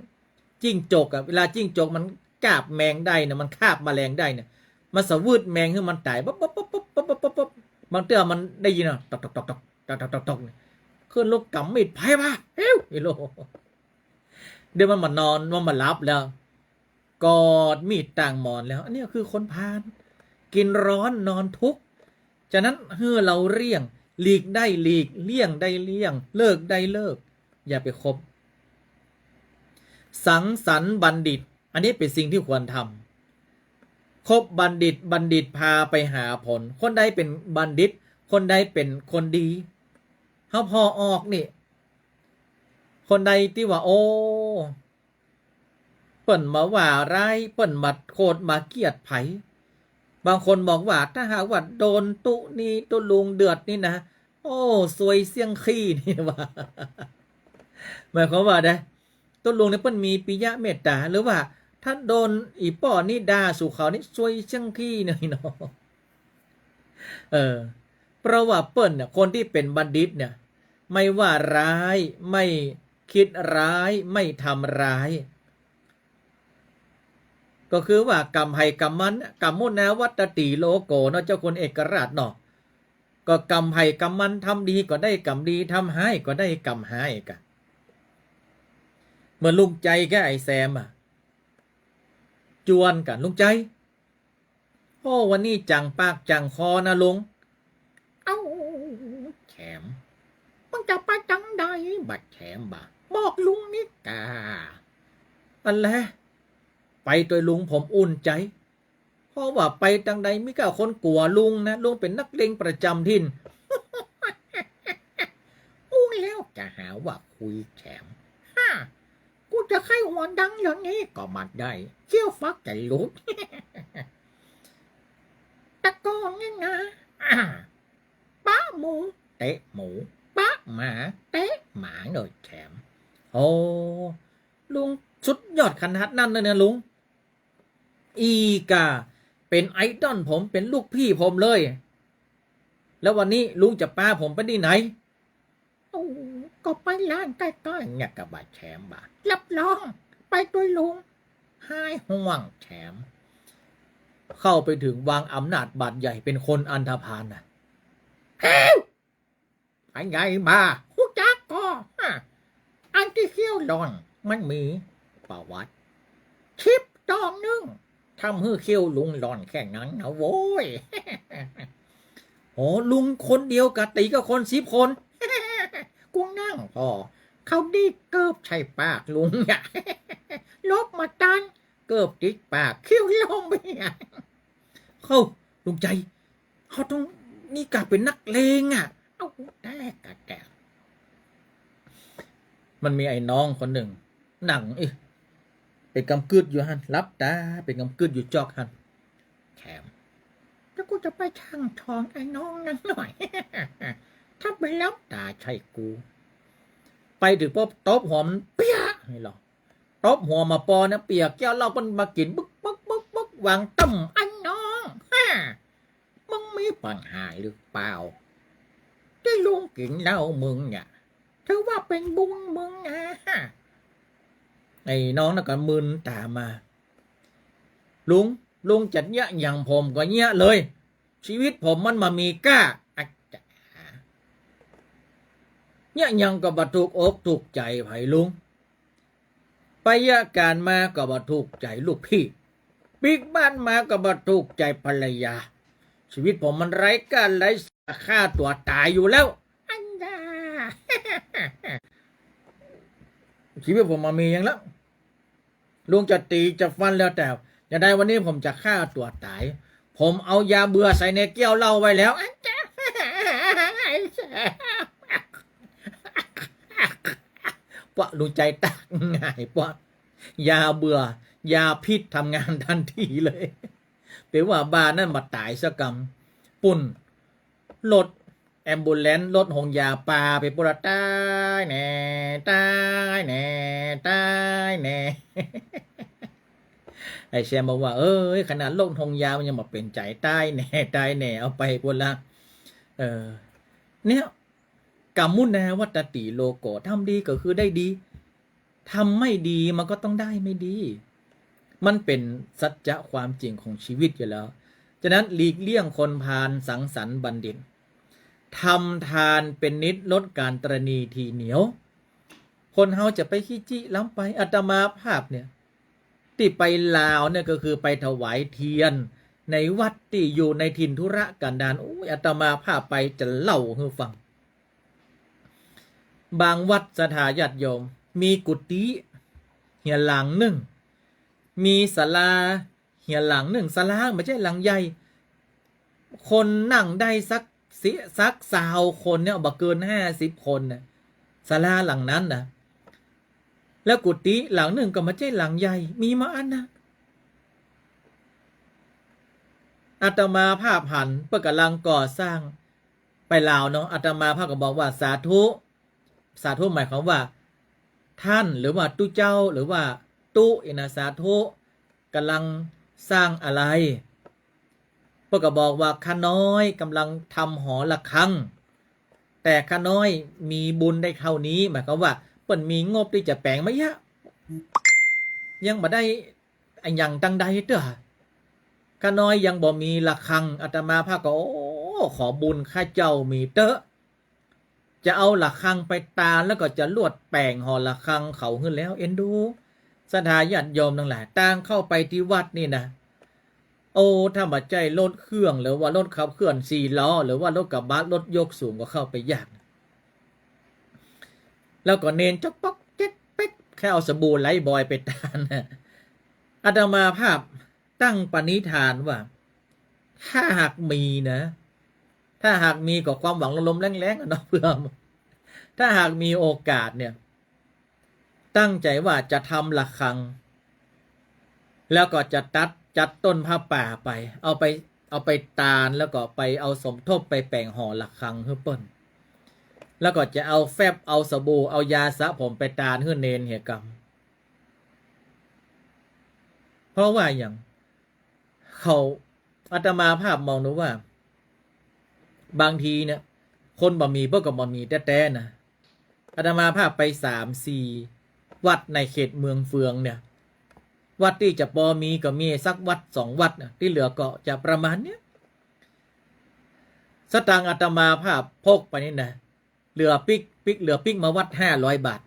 ຈິ້ງຈົກອະ, ເວລາຈິ້ງຈົກມັນກາບແມງໄດ້ນະ, ມັນຄາບມະແລງໄດ້ນະ, ມັນສະວືດແມງໃຫ້ມັນຕາຍ ປັບ ປັບ ປັບ ປັບ ປັບ ປັບ ປັບ ປັບ ປັບ. ບາງເທື່ອມັນໄດ້ຍິນນະ ຕອກ ຕອກ ຕອກ ຕອກ ຕອກ ຕອກ ຕອກ ຕອກ ຂຶ້ນລຸກກຳມີດ ໃຜວະ ເອີວ ອີໂລ. ດຽວມັນມານອນ ມັນມາຫຼັບແລ້ວ ກອດມີດຕາງໝອນແລ້ວ. ອັນນີ້ຄືຄົນພານ ກິນຮ້ອນນອນທຸກ. ສະນັ້ນ ເຮົາເລີກ ຫຼີກໄດ້ຫຼີກ, ລ່ຽງໄດ້ລ່ຽງ, ເລີກໄດ້ເລີກ, ຢ່າໄປຄົບ. ສັງສັນບັນດິດ, ອັນນີ້ເປັນສິ່ງທີ່ຄວນທຳ. ຄົບບັນດິດ, ບັນດິດພາໄປຫາຜົນ. ຄົນໃດເປັນບັນດິດ, ຄົນໃດເປັນຄົນດີ. ເຮົາພໍອອກນີ້ ຄົນໃດທີ່ວ່າ ໂອ້ ເພິ່ນມາວ່າຮ້າຍ, ເພິ່ນມາໂກດມາກຽດໃຜ. ບາງຄົນບອກວ່າ ຖ້າຫາກວ່າໂດນຕຸນີ້ຕຸລຸງເດືອດນີ້ນະ, ໂອ້ ຊວຍສ່ຽງຂີ້ນີ້ວ່າ. ໝາຍຄວາມວ່າໃດ? ຕຸລຸງນີ້ເພິ່ນມີປິຍະເມດຕາ ຫຼືວ່າຖ້າໂດນອີ່ປ້ອນີ້ດ່າສູ່ເຂົານີ້ ຊວຍສ່ຽງຂີ້ນີ້ເນາະ. ເອີ ເພາະວ່າເພິ່ນນະ ຄົນທີ່ເປັນບັນດິດເນຍ ໄມ່ວ່າຮ້າຍ, ໄມ່ຄິດຮ້າຍ, ໄມ່ທຳຮ້າຍ. ກໍຄືວ່າກຳໃຜກຳມັນ, ກຳມຸນາວັດຕະຕີໂລໂກເນາະ ເຈົ້າຄຸນເອກະລາດເນາະ. ກໍກຳໃຜກຳມັນ, ທຳດີກໍໄດ້ກຳດີ, ທຳຮ້າຍກໍໄດ້ກຳຮ້າຍກະ. ເມື່ອລຸງໃຈກັບໄອ້ແຊມອະ ຈວນກັນ, ລຸງໃຈ ໂອ້ ວັນນີ້ຈັງປາກຈັງຄໍນະລຸງ. ເອົ້າ ແຊມ ມຶງຈະໄປທາງໃດບັດແຊມບາດ ບອກລຸງນີ້ກາ. ອັນແລ ໄປໂດຍລຸງ ຜົມອຸ່ນໃຈ, ເພາະວ່າໄປທາງໃດມີແຕ່ຄົນກົວລຸງນະ, ລຸງເປັນນັກເລງປະຈຳຖິ່ນ. ຮູ້ແລ້ວຈະຫາວ່າຄຸຍແຊມ. ຫາ ກູຈະໄຂ້ຫົວດັງຢ່າງນີ້ກໍມາໄດ້, ເຊືອກຟັກຈະຫຼຸດ. ແຕ່ກ່ອນນີ້ນະ ປະໝູເຕະໝູ, ປະໝາເຕະໝາເລີຍແຊມ. ໂອ້ ລຸງສຸດຍອດຂະໜາດນັ້ນເລີຍນະລຸງ. ອີກາເປັນໄອດອນຜົມ ເປັນລູກພີ່ຜົມເລີຍ. ແລ້ວວັນນີ້ລຸງຈະພາຜົມໄປທີ່ໃດ? ໂອ້ ກໍໄປຮ້ານໃກ້ໆ ນີ້ກະບາດແຖມບາດ ຮັບຮອງໄປໂດຍລຸງ ຫາຍຫ່ວງແຖມ. ເຂົ້າໄປເຖິງວາງອຳນາດບາດໃຫຍ່ ເປັນຄົນອັນທະພານນະ. ອ້າວ ອັນໃຫຍ່ມາ ຮູ້ຈັກກໍ ຮະ ອັນທີ່ຄິ້ວຫຼອນ ມັນມີປະຫວັດ ສິບຕອນໜຶ່ງ ທຳໃຫ້ຄິ້ວລຸງຫຼອນແຄ່ນັ້ນນະໂວ້ຍ. ໂອ້ ລຸງຄົນດຽວກະຕີກັບຄົນສິບຄົນ. ກູນັ່ງພໍ ເຂົາດີດເກີບໃສ່ປາກລຸງ ຫຼົບມາທັນ ເກີບຕິດປາກ ຄິ້ວຫຼອນໄປຫຍັງ. ເຮົາ ລຸງໃຈ ເຮົາຕ້ອງມີການເປັນນັກເລງອະ. ເອົາແຕກກະແຕກ. ມັນມີໄອ້ນ້ອງຄົນໜຶ່ງ ນັ່ງ ເອີ ເປັນກຳກຶດຢູ່ຫັ້ນ ຫຼັບຕາເປັນກຳກຶດຢູ່ຈອກຫັ້ນ. ແຖມ ແຕ່ກູຈະໄປຊ່າງທອງໄອ້ນ້ອງນັ້ນໜ້ອຍ ຖ້າໄປຫຼັບຕາໃສ່ກູ. ໄປເຖິງປຸບ ຕົບຫົວມັນເປຍ ນີ້ລະ ຕົບຫົວມາປໍ້ນະ ເປຍແກ້ວເຫຼົ້າເພິ່ນມາກິນ ບຶກໆໆ ວາງຕຶ້ມ. ໄອ້ນ້ອງ ຮະ ມຶງມີປັນຫາຫຼືເປົ່າ ທີ່ລຸງກິນເຫຼົ້າມຶງນະ? ຖືວ່າເປັນບຸນມຶງນະ. ໄອ້ນ້ອງນັ້ນກໍມຶນຕາມາ ລຸງ ລຸງຈະເຍາະຫຍັງ ຜົມກໍເຍາະເລີຍ ຊີວິດຜົມມັນບໍ່ມີຄ່າ. ອາຈາ ເຍາະຫຍັງກໍບໍ່ຖືກອົກຖືກໃຈໃຜລຸງ. ໄປເຍາະການມາກໍບໍ່ຖືກໃຈລູກພີ່ ປິກບ້ານມາກໍບໍ່ຖືກໃຈພັນລະຍາ. ຊີວິດຜົມມັນໄຮ້ຄ່າໄຮ້ຄ່າ ຂ້າຕົວຕາຍຢູ່ແລ້ວ. ອັນດາ ຊີວິດຜົມບໍ່ມີຫຍັງແລ້ວ ລຸງຈະຕີຈະຟັນແລ້ວແຕ່ ຢ່າໄດ້ ວັນນີ້ຜົມຈະຂ້າຕົວຕາຍ. ຜົມເອົາຢາເບື່ອໃສ່ໃນແກ້ວເຫຼົ້າໄວ້ແລ້ວ. ອັນດາ ປະ ລຸງໃຈຕາຍງ່າຍ ປະ ຢາເບື່ອ ຢາພິດທຳງານທັນທີເລີຍ. ແປວ່າບ້ານນັ້ນມາຕາຍຊະກຳ ປຸ້ນ ລົດແອມບູແລນ ລົດໂຮງຢາປ່າໄປພຸ້ນລະ. ຕາຍແນ່ ຕາຍແນ່ ຕາຍແນ່. ໄອ້ແຊມບອກວ່າ ເອີຍ ຂະໜາດລົດໂຮງຢາມັນຍັງບໍ່ເປັນໃຈ ຕາຍແນ່ ຕາຍແນ່ ເອົາໄປພຸ້ນລະ. ເອີ ແນວ ກຳມຸນາວັດຕະຕິໂລໂກ ທຳດີກໍຄືໄດ້ດີ ทำไม่ดีมันก็ต้องได้ไม่ดี มันเป็นสัจจะความจริงของชีวิตอยู่แล้ว ฉะนั้นหลีกเลี่ยงคนพาลสังสรรค์บัณฑิต ทำทานเป็นนิจ ลดการตระหนี่ถี่เหนียว คนเฮาจะไปขี้จิล้ำไป อาตมาภาพเนี่ย ที่ไปลาวเนี่ยก็คือไปถวายเทียนในวัดที่อยู่ในถิ่นทุรกันดาร โอ้ย อาตมาภาพไปจะเล่าให้ฟัง บางวัดศรัทธาญาติโยม มีกุฏิเหียหลังหนึ่ง มีศาลาเหียหลังหนึ่ง ศาลาไม่ใช่หลังใหญ่ คนนั่งได้สักสิ สักซาวคนเนี่ย บ่เกินห้าสิบคนนะ ศาลาหลังนั้นนะ แล้วกุฏิหลังหนึ่งก็ไม่ใช่หลังใหญ่ มีมาอันนะ อาตมาภาพหัน เปิ้นกำลังก่อสร้าง ไปลาวเนาะ อาตมาภาพก็บอกว่า สาธุ สาธุหมายความว่า ท่าน หรือว่าตุ๊เจ้า หรือว่าตุ๊นี่นะ สาธุ กำลังสร้างอะไร เปิ้นก็บอกว่า ข้าน้อยกำลังทำหอระฆัง แต่ข้าน้อยมีบุญได้เท่านี้ หมายความว่า เปิ้นมีงบที่จะแป๋งมาเยอะ ยังบ่ได้อะหยังตังใดเตื้อ ข้าน้อยยังบ่มีระฆัง อาตมาภาพก็ โอ้ ขอบุญข้าเจ้ามีเต๊อะ จะเอาระฆังไปตาน แล้วก็จะลวดแป๋งหอระฆังเขาหื้อแล้ว เอ็นดูศรัทธาญาติโยมทั้งหลาย ต่างเข้าไปที่วัดนี่นะ โอ้ ถ้าบ่ใจ้รถเครื่อง หรือว่ารถขับเคลื่อนสี่ล้อ หรือว่ารถกระบะ รถยกสูงก็เข้าไปยาก แล้วก็เณรจ๊อกป๊อกแจ๊กแป๊ก แค่เอาสบู่ไลฟ์บอยไปตานนะ อาตมาภาพ ตั้งปณิธานว่า ถ้าหากมีนะ ถ้าหากมี ก็ความหวังลมๆแล้งๆอะเนาะ เผื่อ ถ้าหากมีโอกาสเนี่ย ตั้งใจว่าจะทำระฆัง แล้วก็จะตัด จัดต้นผ้าป่าไป เอาไป เอาไปตาน แล้วก็ไปเอาสมทบไปแป๋งหอระฆังหื้อเปิ้น แล้วก็จะเอาแฟบ เอาสบู่ เอายาสระผมไปตานหื้อเณรเหียกำ เพราะว่าหยัง ເຂົາ ອາດຕະມາພາບມອງດູວ່າ ບາງທີເນຍ ຄົນບໍ່ມີ ເພິ່ນກໍບໍ່ມີແທ້ໆນະ. ອາດຕະມາພາບໄປສາມສີ່ວັດໃນເຂດເມືອງເຟືອງເນຍ ວັດທີ່ຈະພໍມີກໍມີສັກວັດສອງວັດນະ ທີ່ເຫຼືອກໍຈະປະມານເນຍ. ສະຕາງອາດຕະມາພາບພົກໄປນີ້ນະ ເຫຼືອປິກ ປິກ ເຫຼືອປິກມາວັດຫ້າຮ້ອຍບາດ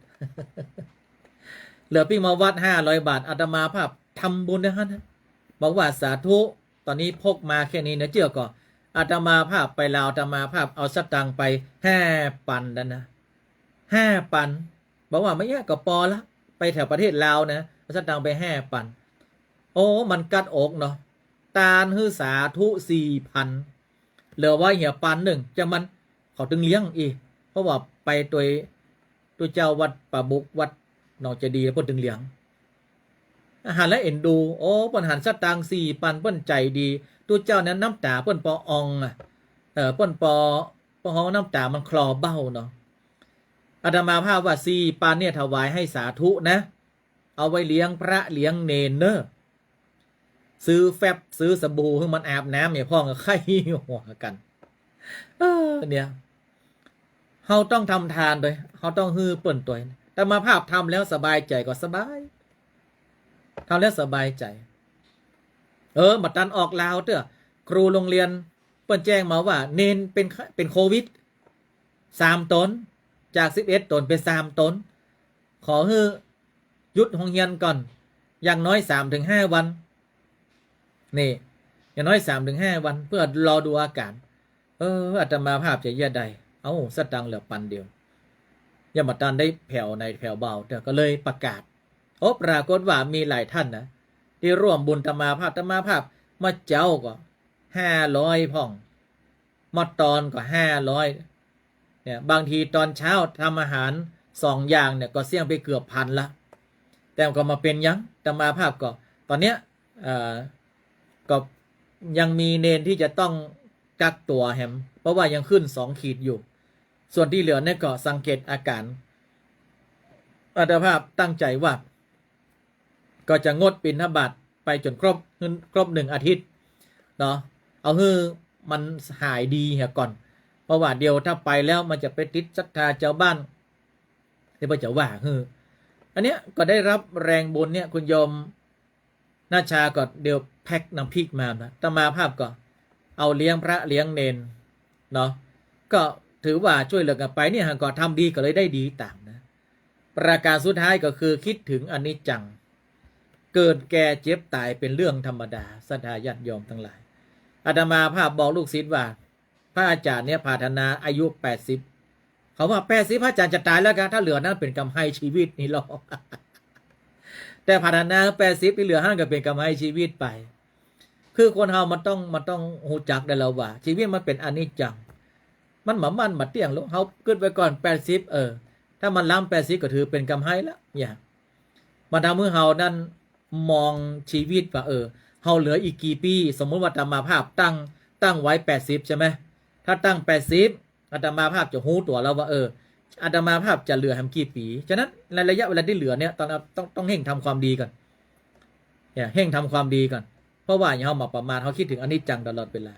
ເຫຼືອປິກມາວັດຫ້າຮ້ອຍບາດ ອາດຕະມາພາບທຳບຸນໃນຫັ້ນນະ ບອກວ່າ ສາທຸ ຕອນນີ້ພົກມາແຄ່ນີ້ນະ ເຈົ້າກໍ ອາດຕະມາພາບໄປລາວ ອາດຕະມາພາບເອົາສະຕາງໄປຫ້າພັນນັ້ນນະ ຫ້າພັນ ບອກວ່າ ມາເອຍກໍພໍລະ ໄປແຖວປະເທດລາວນະ ເອົາສະຕາງໄປຫ້າພັນ. ໂອ້ ມັນກັດອົກເນາະ ຕານຄືສາທຸສີ່ພັນ ເຫຼືອໄວ້ເຫືອປານໜຶ່ງ ຈັ່ງມັນເຂົາຈຶ່ງລ້ຽງອີກ ເພາະວ່າໄປໂດຍ ໂດຍເຈົ້າວັດປ່າບຸກ ວັດໜອງເຈດີ ເພິ່ນຈຶ່ງລ້ຽງ ອາຫານ ແລະ ເອັນດູ. ໂອ້ ເພິ່ນຫັນສະຕາງສີ່ປັນ ເພິ່ນໃຈດີ ຕູເຈົ້ານັ້ນນ້ຳຕາເພິ່ນປໍອອງ ເອີ ເພິ່ນປໍ ປໍຮອງ ນ້ຳຕາມັນຄລໍເບົ້າເນາະ. ອາດຕະມາພາບວ່າ ສີ່ປັນນີ້ຖວາຍໃຫ້ສາທຸນະ ເອົາໄວ້ລ້ຽງພະລ້ຽງເນນເດີ ຊື້ແຟັບ ຊື້ສະບູ ໃຫ້ມັນອາບນ້ຳໃຫ້ພ້ອມ ໄຂ້ຫົວກັນ. ເອີ ເນຍ ເຮົາຕ້ອງທຳທານໂດຍ ເຮົາຕ້ອງໃຫ້ເພິ່ນໂດຍ ອາດຕະມາພາບທຳແລ້ວສະບາຍໃຈກໍສະບາຍ ທຳແລ້ວສະບາຍໃຈ. ເອີ ມາຕັນອອກລາວເທື່ອ ຄູໂຮງຮຽນເພິ່ນແຈ້ງມາວ່າ ເນນເປັນ ເປັນໂຄວິດ ສາມຕົນ ຈາກສິບເອັດຕົນເປັນສາມຕົນ ຂໍໃຫ້ຢຸດໂຮງຮຽນກ່ອນ ຢ່າງໜ້ອຍສາມເຖິງຫ້າວັນ ນີ້ ຢ່າງໜ້ອຍສາມເຖິງຫ້າວັນ ເພື່ອລໍດູອາການ. ເອີ ອາດຕະມາພາບຈະເຢັດໃດ ເອົ້າ ສະຕັງເຫຼືອປັນດຽວ ຍັງບໍ່ທັນໄດ້ແຜ່ວໃນແຜ່ວເບົາເທື່ອ ກໍເລີຍປະກາດ. ໂອ້ ປາກົດວ່າມີຫຼາຍທ່ານນະ ທີ່ຮ່ວມບຸນອາດຕະມາພາບ ອາດຕະມາພາບມາເຈົ້າກໍຫ້າຮ້ອຍພ້ອມ ມາຕອນກໍຫ້າຮ້ອຍ ເນຍ ບາງທີຕອນເຊົ້າທຳອາຫານສອງຢ່າງເນຍ ກໍສ່ຽງໄປເກືອບພັນລະ ແຕ່ກໍບໍ່ເປັນຫຍັງ ອາດຕະມາພາບກໍ ຕອນເນຍ ເອີ ກໍຍັງມີເນນທີ່ຈະຕ້ອງກັກຕົວແຮມ ເພາະວ່າຍັງຂຶ້ນສອງຂີດຢູ່ ສ່ວນທີ່ເຫຼືອເນຍກໍສັງເກດອາການ ອາດຕະມາພາບຕັ້ງໃຈວ່າ ກໍຈະງົດບິນທະບາດໄປຈົນຄົບ ຄົບໜຶ່ງອາທິດເນາະ ເອົາໃຫ້ມັນຫາຍດີເສຍກ່ອນ ເພາະວ່າດຽວຖ້າໄປແລ້ວມັນຈະໄປຕິດສັດທາຊາວບ້ານ ທີ່ເພິ່ນຈະວ່າ ເອີ ອັນເນຍກໍໄດ້ຮັບແຮງບຸນເນຍ ຄຸນໂຍມນາຊາກໍດຽວແພັກນ້ຳພິກມານະ ອາດຕະມາພາບກໍເອົາລ້ຽງພະລ້ຽງເນນເນາະ ກໍຖືວ່າຊ່ວຍເຫຼືອກັນໄປເນຍ ຫາກໍທຳດີກໍເລີຍໄດ້ດີຕາມນະ. ປະການສຸດທ້າຍກໍຄືຄິດເຖິງອະນິດຈັງ ເກີດແກ່ເຈັບຕາຍເປັນເລື່ອງທຳມະດາ ສັດທາຍາດໂຍມທັງຫຼາຍ. ອາດຕະມາພາບບອກລູກສິດວ່າ ພະອາຈານເນຍປາດຖະໜາອາຍຸແປດສິບ ເຂົາວ່າ ແປດສິບ ພະອາຈານຈະຕາຍແລ້ວກະ ຖ້າເຫຼືອນັ້ນເປັນກຳໄຮຊີວິດນີ້ລອກ ແຕ່ປາດຖະໜາແປດສິບ ທີ່ເຫຼືອຫັ້ນກໍເປັນກຳໄຮຊີວິດໄປ. ຄືຄົນເຮົາມັນຕ້ອງ ມັນຕ້ອງຮູ້ຈັກໄດ້ແລ້ວວ່າ ຊີວິດມັນເປັນອະນິດຈັງ ມັນບໍ່ໝັ້ນບໍ່ຕຽງໂລກ ເຮົາຄິດໄວ້ກ່ອນແປດສິບ ເອີ ຖ້າມັນລ້ຳແປດສິບກໍຖືເປັນກຳໄຮລະ ຢ່າ ມັນທຳໃຫ້ເຮົານັ້ນມອງຊີວິດວ່າ ເອີ ເຮົາເຫຼືອອີກກີ່ປີ ສົມມຸດວ່າອາດຕະມາພາບຕັ້ງ ຕັ້ງໄວ້ແປດສິບ ໃຊ່ໄໝ ຖ້າຕັ້ງແປດສິບ ອາດຕະມາພາບຈະຮູ້ຕົວແລ້ວວ່າ ເອີ ອາດຕະມາພາບຈະເຫຼືອແຮມກີ່ປີ ສະນັ້ນໃນໄລຍະເວລາທີ່ເຫຼືອເນຍ ຕ້ອງ ຕ້ອງ ຕ້ອງເລັ່ງທຳຄວາມດີກ່ອນ ເຮ່ງທຳຄວາມດີກ່ອນ ເພາະວ່າຢ່າເຮົາມາປະໝາດ ເຮົາຄິດເຖິງອະນິດຈັງຕະຫຼອດເວລາ.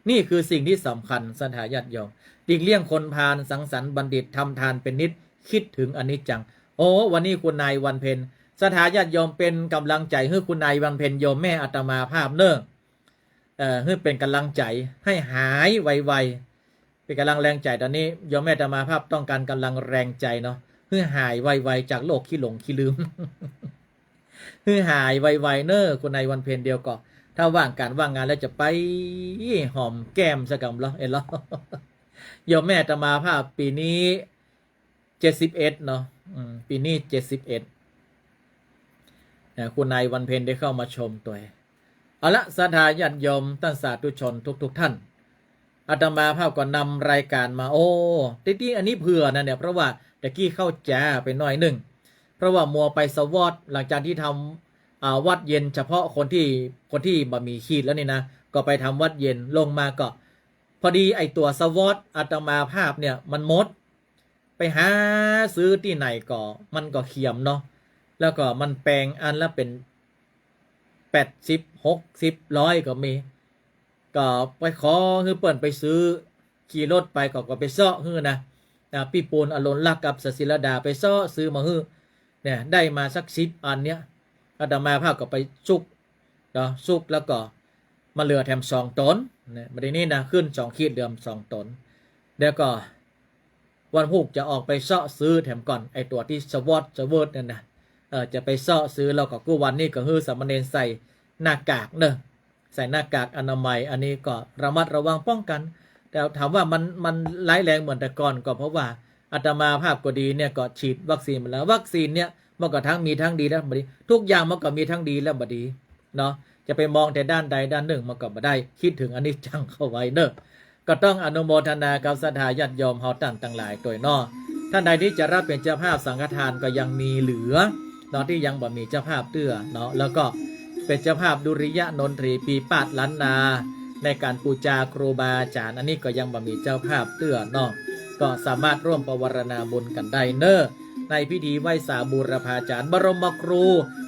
ນີ້ຄືສິ່ງທີ່ສຳຄັນ ສັດທາຍາດໂຍມ ຫຼີກລ່ຽງຄົນພານ ສັງສັນບັນດິດ ທຳທານເປັນນິດ ຄິດເຖິງອະນິດຈັງ. ໂອ້ ວັນນີ້ຄຸນນາຍວັນເພັນ ສັດທາຍາດໂຍມເປັນກຳລັງໃຈໃຫ້ຄຸນນາຍວັນເພັນ ໂຍມແມ່ອາດຕະມາພາບເນີ ເອີ ໃຫ້ເປັນກຳລັງໃຈ ໃຫ້ຫາຍໄວໆ ເປັນກຳລັງແຮງໃຈ. ຕອນນີ້ໂຍມແມ່ອາດຕະມາພາບຕ້ອງການກຳລັງແຮງໃຈເນາະ ໃຫ້ຫາຍໄວໆ ຈາກໂລກຂີ້ຫຼົງຂີ້ລືມ ໃຫ້ຫາຍໄວໆເນີ ຄຸນນາຍວັນເພັນ. ດຽວກໍຖ້າວ່າງການວ່າງງານແລ້ວຈະໄປຫອມແກ້ມຊະກ່ອນເນາະ ເອີ ເນາະ ໂຍມແມ່ອາດຕະມາພາບປີນີ້ ເຈັດສິບເອັດເນາະ ອືມ ປີນີ້ເຈັດສິບເອັດ ເອີ ຄຸນນາຍວັນເພັນໄດ້ເຂົ້າມາຊົມໂຕຍ. ເອົາລະ ສັດທາຍາດໂຍມ ທ່ານສາທຸຊົນທຸກໆທ່ານ ອາດຕະມາພາບກໍນຳລາຍການມາ ໂອ້ ຕິດໆ ອັນນີ້ເຜື່ອນະເນຍ ເພາະວ່າຕະກີ້ເຂົ້າຈາໄປໜ້ອຍໜຶ່ງ ເພາະວ່າມົວໄປສະວອດ ຫຼັງຈາກທີ່ທຳ ອ່າ ວັດເຢັນສະເພາະຄົນທີ່ ຄົນທີ່ບໍ່ມີຂີດແລ້ວນີ້ນະ ກໍໄປທຳວັດເຢັນ ລົງມາກໍ ພໍດີໄອ້ຕົວສະວອດອາດຕະມາພາບເນຍມັນໝົດ ໄປຫາຊື້ທີ່ໃນກໍມັນກໍຂຽມເນາະ ແລ້ວກໍມັນແປງອັນລະເປັນ ແປດສິບ ຫົກສິບ ຮ້ອຍກໍມີ ກໍໄປຂໍໃຫ້ເພິ່ນໄປຊື້ ຂີ່ລົດໄປ ເຂົາກໍໄປເຊາະໃຫ້ນະ ນະ ພີ່ປູນ ອະລຸນລັກ ກັບ ສະສິລະດາ ໄປເຊາະຊື້ມາໃຫ້ ເນຍ ໄດ້ມາສັກສິບອັນເນຍ ອາດຕະມາພາບກໍໄປສຸກເນາະ ສຸກແລ້ວກໍມາເຫຼືອແຖມສອງຕົນ ເນຍ ບັດນີ້ນະ ຂຶ້ນສອງຂີດ ເຫຼືອສອງຕົນ ແລ້ວກໍວັນພຸກຈະອອກໄປເຊາະຊື້ແຖມກ່ອນ ໄອ້ຕົວທີ່ສະວອດສະເວີດນັ້ນນະ ເອີ ຈະໄປເຊາະຊື້ ແລ້ວກໍກູວັນນີ້ກໍໃຫ້ສາມະເນນໃສ່ໜ້າກາກເນາະ ໃສ່ໜ້າກາກອະນາໄມ ອັນນີ້ກໍລະມັດລະວັງປ້ອງກັນ ແຕ່ຖາມວ່າມັນ ມັນຮ້າຍແຮງເໝືອນແຕ່ກ່ອນ ກໍເພາະວ່າອາດຕະມາພາບກໍດີເນຍ ກໍສີດວັກຊີນມາແລ້ວ ວັກຊີນເນຍ ມັນກໍທັງມີທັງດີແລະບໍ່ດີ ທຸກຢ່າງມັນກໍມີທັງດີແລະບໍ່ດີເນາະ ຈະໄປມອງແຕ່ດ້ານໃດດ້ານໜຶ່ງ ມັນກໍບໍ່ໄດ້ ຄິດເຖິງອະນິດຈັງເຂົ້າໄວ້ເດີ ກໍຕ້ອງອະນຸໂມທະນາກັບສັດທາຍາດໂຍມເຮົາທ່ານທັງຫຼາຍໂດຍເນາະ ທ່ານໃດທີ່ຈະຮັບເປັນເຈົ້າພາບສັງຄະທານກໍຍັງມີເຫຼືອເນາະ ທີ່ຍັງບໍ່ມີເຈົ້າພາບເທື່ອເນາະ ແລ້ວກໍເປັນເຈົ້າພາບດຸລິຍະນົນທີ ປີປາດລ້ານນາ ໃນການປູຈາຄູບາອາຈານ ອັນນີ້ກໍຍັງບໍ່ມີເຈົ້າພາບເທື່ອເນາະ ກໍສາມາດຮ່ວມປະວາລະນາບຸນກັນໄດ້ເນີ ໃນພິທີໄຫວ້ສາບູລະພາຈານ ບະລົມມະຄູ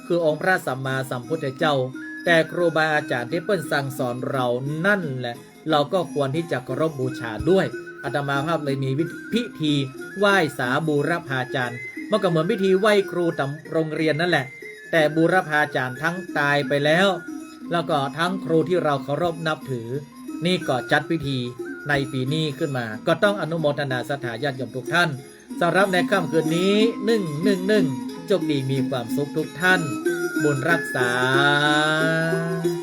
ຄືອົງພະສຳມາສຳພຸດທະເຈົ້າ ແຕ່ຄູບາອາຈານທີ່ເພິ່ນສັ່ງສອນເຮົານັ້ນແຫຼະ ເຮົາກໍຄວນທີ່ຈະເຄົາລົບບູຊາດ້ວຍ ອາດຕະມາພາບເລີຍມີວິ ພິທີໄຫວ້ສາບູລະພາຈານ ມັນກໍເໝືອນພິທີໄຫວ້ຄູຕາມໂຮງຮຽນນັ້ນແຫຼະ ແຕ່ບູລະພາຈານທັງຕາຍໄປແລ້ວ ແລ້ວກໍທັງຄູທີ່ເຮົາເຄົາລົບນັບຖື ນີ້ກໍຈັດພິທີໃນປີນີ້ຂຶ້ນມາ ກໍຕ້ອງອະນຸໂມທະນາສັດທາຍາດໂຍມທຸກທ່ານ ສຳລັບໃນຄ່ຳຄືນນີ້ ໜຶ່ງໜຶ່ງໜຶ່ງ ໂຊກດີມີຄວາມສຸກທຸກທ່ານ ບຸນຮັກສາ.